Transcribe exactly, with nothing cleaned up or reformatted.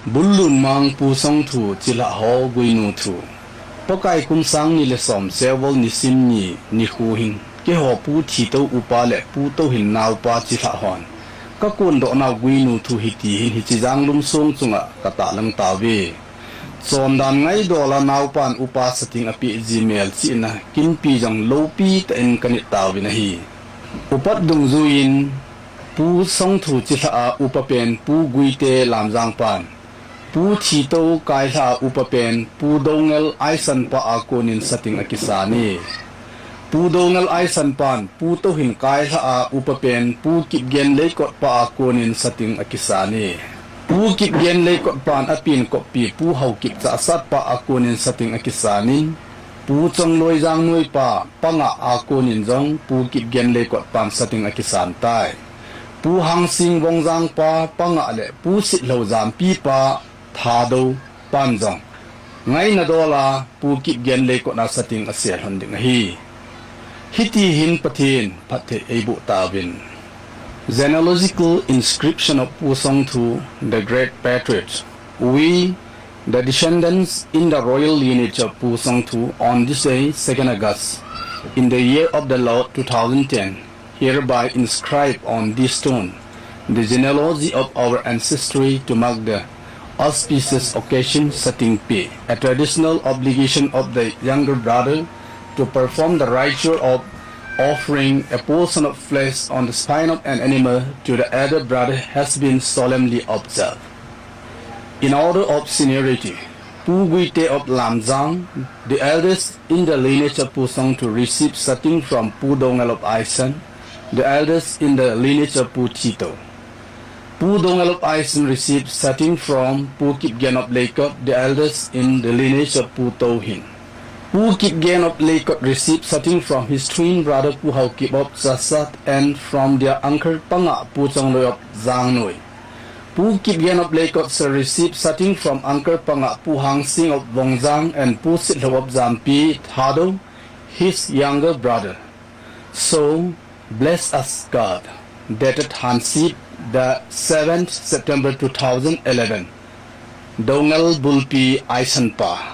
Bullun Mang Pu Songthu Chilhah ho guinu thu. Pakai kum sang ni le som Sevol nisim ni nikhu hin keiho Pu Thito upa le Pu Touhin naopa Chilhah hon kakondoh nau guinu thu hiti hin hiche Janglum song chunga katahlang tauve. Chondan ngaidola naopan upa sating apeh ji melchihna kinpi jong loupi tah in kanit tauvin ahi. Upat dungjuiyin Pu Songthu Chilhah a upa pen Pu Guite Lamjang pan, Pu Thito Kailhah a upa pen Pu Doungel Aisan pa a konin sating akisan e. Pu Doungel Aisan pan Pu Touhin Kailhah a upa pen Pu Kipgen Leikot pa a konin sating akisan e. Pu Kipgen Leikot pan apen koppi Pu Haokip Chahsat pa a konin sating akisan in, Pu Chongloi Jangnoi pa panga a konin jong Pu Kipgen Leikot pan sating akisan tai. Pu Hangsing Vongjang pa panga le Pu Sitlhou Jampi pa Thadou pan jong ngaina dola Pu Kipgen Leikot a sating asel lhon ding ahi. Hiti hin Pathen phatthei eiboh tauvin. Genealogical inscription of Pu Songthu, the great patriot. We, the descendants in the royal lineage of Pu Songthu, on this day, second August, in the year of the Lord two thousand ten, hereby inscribe on this stone the genealogy of our ancestry to mark the auspicious occasion sating peh, a traditional obligation of the younger brother to perform the ritual of offering a portion of flesh on the spine of an animal to the elder brother has been solemnly observed. In order of seniority, Pu Guite of Lamjang, the eldest in the lineage of Pu Songthu, received sating from Pu Doungel of Aisan, the eldest in the lineage of Pu Thito. Pu Doungel of Aisan received sating from Pu Kipgen of Leikot, the eldest in the lineage of Pu Touhin. Pu Kipgen of Leikot received sating from his twin brother Pu Haokip of Chahsat and from their uncle panga Pu Chongloi of Jangnoi. Pu Kipgen of Leikot shall receive sating from uncle panga Pu Hangsing of Vongjang and Pu Sitlhou of Jampi Thadou, his younger brother. So, bless us God. Dated Hansip, the seventh September two thousand eleven. Doungel Bulpi Aisan pa.